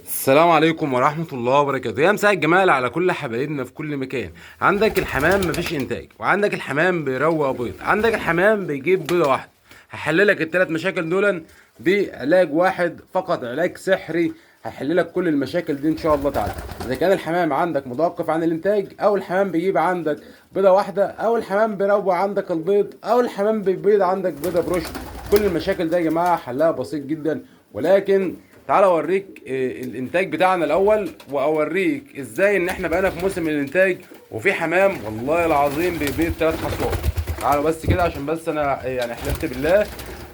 السلام عليكم ورحمة الله وبركاته. يا مساء الجمال على كل حبايبنا في كل مكان. عندك الحمام مفيش انتاج، وعندك الحمام بيروق بيض، عندك الحمام بيجيب بيضة واحدة. هحللك الثلاث مشاكل دول بعلاج واحد فقط، علاج سحري هيحللك كل المشاكل دي ان شاء الله تعالى. اذا كان الحمام عندك متوقف عن الانتاج، او الحمام بيجيب عندك بيضة واحدة، او الحمام بيروق عندك البيض، او الحمام بيبيض عندك بيضة برشد، كل المشاكل ده يا جماعة حلها بسيط جدا. ولكن تعالى اوريك الانتاج بتاعنا الاول، واوريك ازاي ان احنا بقينا في موسم الانتاج وفي حمام والله العظيم بيبيض 3 حصوات. تعالوا بس كده عشان بس انا يعني حلفت بالله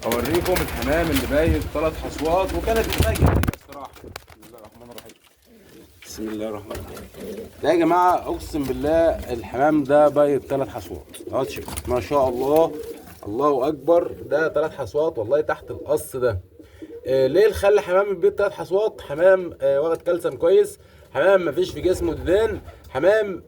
اوريكم الحمام اللي بايض 3 حصوات، وكانت مفاجأة ليا الصراحة. بسم الله الرحمن الرحيم، بسم الله الرحمن الرحيم. ده يا جماعة اقسم بالله الحمام ده بايض 3 حصوات اهو، ما شاء الله الله اكبر. ده 3 حصوات والله تحت القص ده. ليه الخل حمام البيض 3 حصوات؟ حمام واخد كالسيوم كويس، حمام مفيش في جسمه ديدان، حمام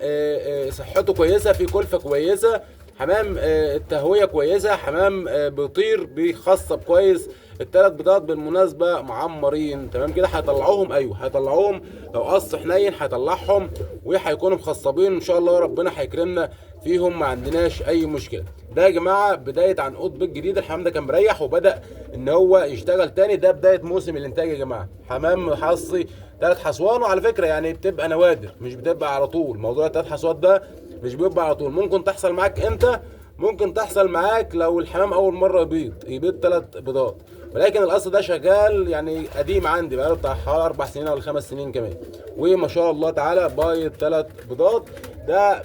صحته كويسة، في كلفه كويسة، حمام التهويه كويسة، حمام بيطير بيخصب كويس. الثلاث بيضات بالمناسبة معمرين تمام كده. هيطلعوهم؟ ايوه هيطلعوهم، لو قص حنين هيطلعهم وهيكونوا مخصبين ان شاء الله، ربنا هيكرمنا فيهم، ما عندناش اي مشكلة. ده يا جماعة بداية عنقود بيض جديد. الحمام ده كان مريح وبدا ان هو يشتغل تاني. ده بداية موسم الانتاج يا جماعة. حمام حصي 3 حصوان، وعلى فكرة يعني بتبقى نوادر، مش بتبقى على طول. موضوع 3 حصوات ده مش بيبقى على طول. ممكن تحصل معاك امتى؟ ممكن تحصل معاك لو الحمام اول مرة يبيض 3 بيضات، ولكن القص ده شغال يعني قديم عندي بقاله بتاع حوالي 4 سنين ولا 5 سنين كمان، وما شاء الله تعالى بايض 3 بيضات. ده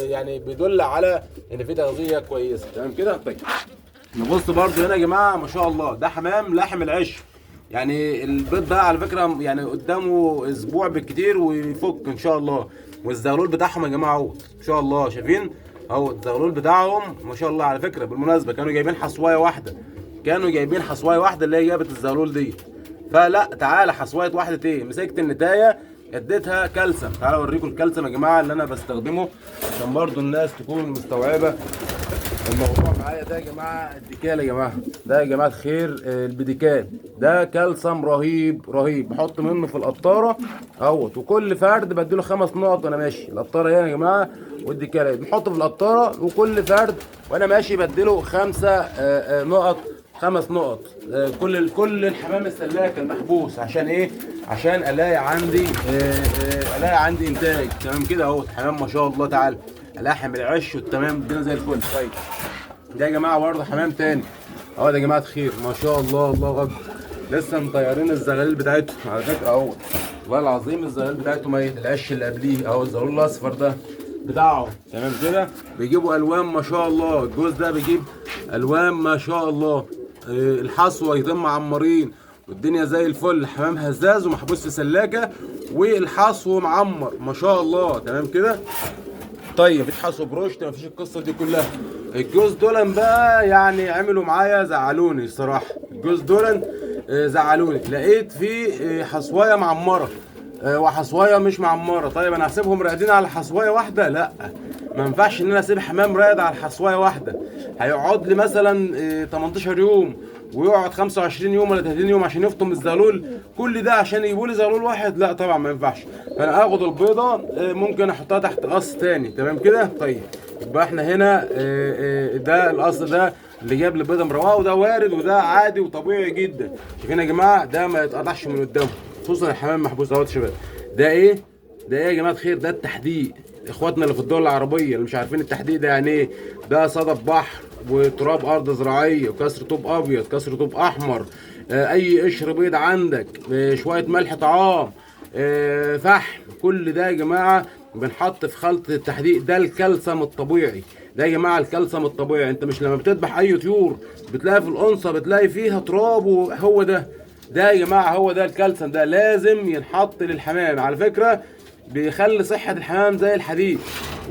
يعني بيدل على ان في تغذية كويسة تمام كده. طيب نبص برضو هنا يا جماعة، ما شاء الله ده حمام لحم العش، يعني البيض ده على فكرة يعني قدامه اسبوع بالكتير ويفك ان شاء الله. والزغلول بتاعهم يا جماعة اهو ان شاء الله، شايفين اهو الزغلول بتاعهم ما شاء الله. على فكرة بالمناسبة كانوا جايبين حصوايه واحدة، كانوا جايبين حصوايه واحدة اللي هي جابت الزغلول دي. فلا تعالى حصوايه واحدة ايه، مسكت النتايه اديتها كالسيوم. تعالى اوريكم الكالسيوم يا جماعة اللي انا بستخدمه عشان برضو الناس تكون مستوعبة الموضوع معايا. ده يا جماعة الديكال يا جماعة، ده يا جماعة الخير البديكال ده كالسيوم رهيب رهيب، بحط منه في القطاره اهوت، وكل فرد بديله 5 نقط وانا ماشي. القطاره هنا يا جماعة والديكال بنحطه في القطاره، وكل فرد وانا ماشي بديله 5 نقط، 5 نقط كل الحمام السلاك المحبوس. عشان ايه؟ عشان الاقي عندي الاقي عندي انتاج تمام كده اهو. الحمام ما شاء الله تعالى لحم العش والتمام، الدنيا زي الفل. طيب ده يا جماعة برضه حمام تاني اهو، ده يا جماعة خير ما شاء الله الله اكبر، لسه مطيرين الزغاليل بتاعتهم على فكرة اهو، والله العظيم الزغاليل بتاعته ميت. العش اللي قبليه اهو الزغلول الاصفر ده بتاعه تمام كده، بيجيبوا الوان ما شاء الله. الجوز ده بيجيب الوان ما شاء الله، الحصوه يتم معمرين والدنيا زي الفل. حمام هزاز ومحبوس في سلاكه والحصو معمر ما شاء الله تمام كده. طيب مفيش حصو برشد، مفيش القصة دي كلها. الجوز دولن بقى يعني عملوا معايا زعلوني الصراحة. الجوز دولن زعلوني، لقيت في حصوايه معمره وحصوايه مش معمره. طيب انا هسيبهم راقدين على حصوايه واحدة؟ لا، ما ينفعش ان انا اسيب حمام راقد على حصوايه واحدة. هيقعد لي مثلا 18 يوم ويقعد 25 يوم ولا 30 يوم عشان يفطم الزغلول، كل ده عشان يجيبوا لي زغلول واحد؟ لا طبعا ما ينفعش. فانا اخد البيضة ممكن احطها تحت قص تاني تمام كده. طيب يبقى احنا هنا ده القص ده اللي جاب لي بيضة مروقه، وده وارد وده عادي وطبيعي جدا. شايفين يا جماعة ده ما يتقطعش من قدامه، خصوصا الحمام محبوس اهوت يا شباب. ده ايه؟ ده ايه يا جماعة الخير؟ ده التحديق. اخواتنا اللي في الدول العربية اللي مش عارفين التحديق ده يعني ايه، ده صدف بحر وتراب ارض زراعية وكسر طوب ابيض، كسر طوب احمر، اي قشر بيض عندك، شوية ملح طعام، فحم، كل ده يا جماعة بنحط في خلطه التحديق. ده الكالسيوم الطبيعي ده يا جماعة، الكالسيوم الطبيعي. انت مش لما بتذبح اي طيور بتلاقي في الانصه بتلاقي فيها تراب، وهو ده يا جماعة هو ده الكالسيوم، ده لازم ينحط للحمام. على فكرة بيخلي صحة الحمام زي الحديد.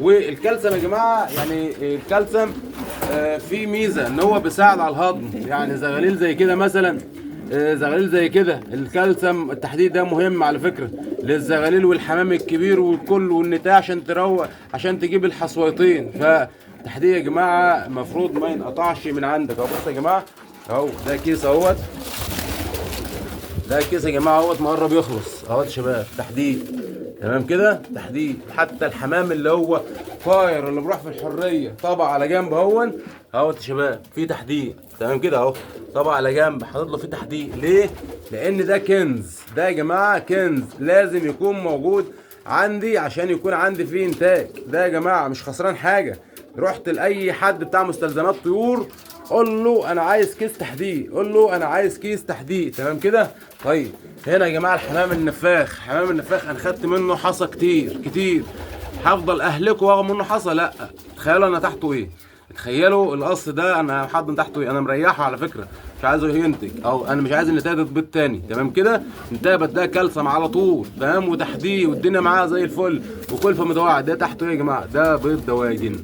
والكالسيوم يا جماعة يعني الكالسيوم فيه ميزة ان هو بيساعد على الهضم. يعني زغاليل زي كده مثلا، زغاليل زي كده، الكالسيوم التحديد ده مهم على فكرة للزغاليل والحمام الكبير والكل والنتاع، عشان تروق، عشان تجيب الحصويتين. فالتحديد يا جماعة المفروض ما ينقطعش من عندك. اهو بص يا جماعة اهو ده كيس اهوت، ده الكيس يا جماعة اهوت مقرب يخلص اهوت يا شباب، تحديد. تمام كده، تحديد. حتى الحمام اللي هو طاير اللي بيروح في الحرية طبق على جنب اهون اهوت يا شباب، في تحديد. تمام كده اهو، طبق على جنب حاطط له فيه تحديد. ليه؟ لان ده كنز، ده يا جماعة كنز لازم يكون موجود عندي عشان يكون عندي فيه انتاج. ده يا جماعة مش خسران حاجة. رحت لاي حد بتاع مستلزمات طيور قول له انا عايز كيس تحديد، قول له انا عايز كيس تحديد. تمام كده. طيب هنا يا جماعة الحمام النفاخ، حمام النفاخ انا خدت منه حصى كتير كتير، هفضل اهلكه واخد منه حصى؟ لا. تخيلوا انا تحته ايه، تخيلوا القص ده انا حاطط تحته ايه. انا مريحه على فكرة، مش عايزه ينتج، او انا مش عايز النتايه تتبيض تاني. تمام كده، النتايه بديها كالسيوم على طول، تمام، وتحديه والدنيا معاها زي الفل وكلفه متوعده. ده تحته ايه يا جماعة؟ ده بيض دواجن.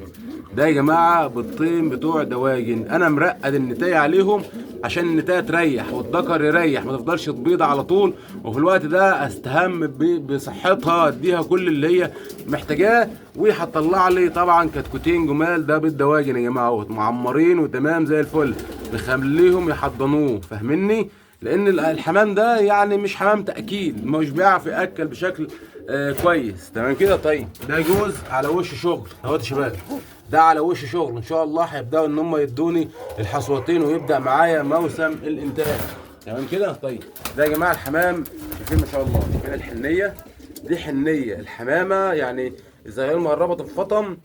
ده يا جماعة بيضتين بتوع دواجن. انا مرقد النتايه عليهم عشان النتايه تريح والذكر يريح، ما تفضلش تبيض على طول، وفي الوقت ده استهم بصحتها، اديها كل اللي هي محتاجاه، وهتطلع لي طبعا كتكوتين جمال. ده بيض دواجن يا جماعة اهوت، معمرين وتمام زي الفل، نخليهم يحضنوه. فاهمني؟ لان الحمام ده يعني مش حمام تاكيد، مش بيعرف ياكل بشكل كويس. تمام كده. طيب ده جوز على وش شغل اهوت يا شباب، ده على وش شغل ان شاء الله. هيبداوا ان هم يدوني الحصوتين ويبدا معايا موسم الانتاج. تمام كده. طيب ده يا جماعة الحمام، شايفين ما شاء الله، شايفين الحنيه دي، حنيه الحمامة يعني اذا مقربة الفطم.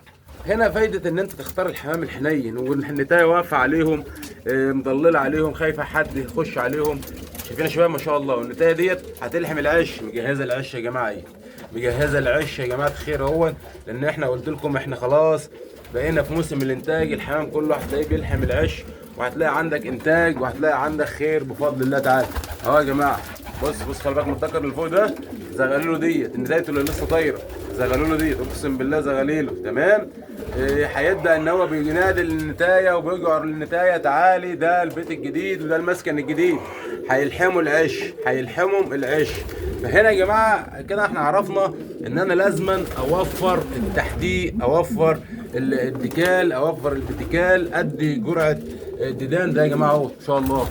هنا فايده ان انت تختار الحمام الحنين، والنتايه واقفة عليهم، مضلله عليهم، خايفة حد يخش عليهم. شايفين يا شباب ما شاء الله. والنتايه ديت هتلحم العش، مجهزة العش يا جماعة، ايه مجهزة العش يا جماعة الخير اهو. لان احنا قلت لكم احنا خلاص بقينا في موسم الانتاج، الحمام كله هتلاقيه بيلحم العش، وهتلاقي عندك انتاج، وهتلاقي عندك خير بفضل الله تعالى. اهو يا جماعة، بص بص، خلي بالك من الذكر اللي فوق ده، زغلوله ديت النتايه اللي لسه طايره، زغلوله ديت اقسم بالله زغليله. تمام. هيبدا ان هو بينادي للنتايه وبيجعر للنتايه، تعالي ده البيت الجديد وده المسكن الجديد. هيلحموا العش، هيلحموا العش. فهنا يا جماعة كده احنا عرفنا ان انا لازما اوفر التحديق، اوفر الديكال، اوفر البتيكال، ادي جرعة الديدان. ده يا جماعة اهو ان شاء الله،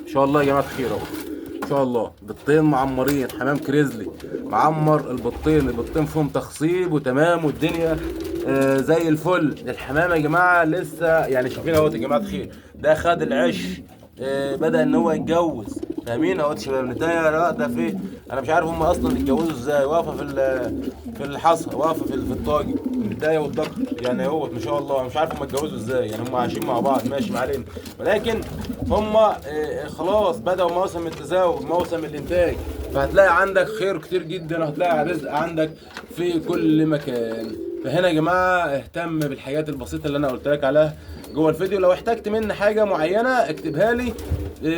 ان شاء الله يا جماعة خير اهو ان شاء الله. بيضتين معمرين، حمام كريزلي معمر البيضتين، البيضتين فيهم تخصيب وتمام والدنيا زي الفل. الحمام يا جماعة لسه يعني شايفين اهوت يا جماعة خير، ده خد العش، بدا ان هو يتجوز. فاهمين اهوت شباب؟ النتايه راقده في، انا مش عارف هم اصلا اتجوزوا ازاي، واقفة في الحصى، واقفة في الطاجن، النتايه والذكر يعني اهوت ما شاء الله. مش عارف هم اتجوزوا ازاي، يعني هم عايشين مع بعض ماشي ما علينا، ولكن هم خلاص بدأوا موسم التزاوج، موسم الانتاج. فهتلاقي عندك خير كتير جدا، وهتلاقي رزق عندك في كل مكان. فهنا يا جماعة اهتم بالحاجات البسيطة اللي انا قلت لك عليها جوه الفيديو. لو احتجت مني حاجة معينة اكتبها لي،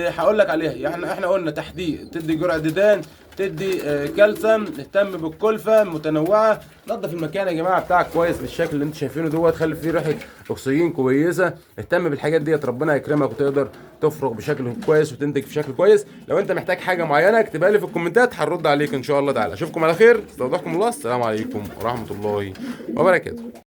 هقول لك عليها. يعني احنا قلنا تحديد، تدي جرعة ديدان، تدي كالسيوم، اهتم بالكلفه المتنوعة، نظف المكان يا جماعة بتاعك كويس بالشكل اللي انتوا شايفينه دوت، خلي فيه ريحه اكسجين كويسة، اهتم بالحاجات ديت، ربنا يكرمك وتقدر تفرغ بشكل كويس وتنتج بشكل كويس. لو انت محتاج حاجة معينة اكتبها لي في الكومنتات، هرد عليك ان شاء الله تعالى. اشوفكم على خير، استودعكم الله، السلام عليكم ورحمة الله وبركاته.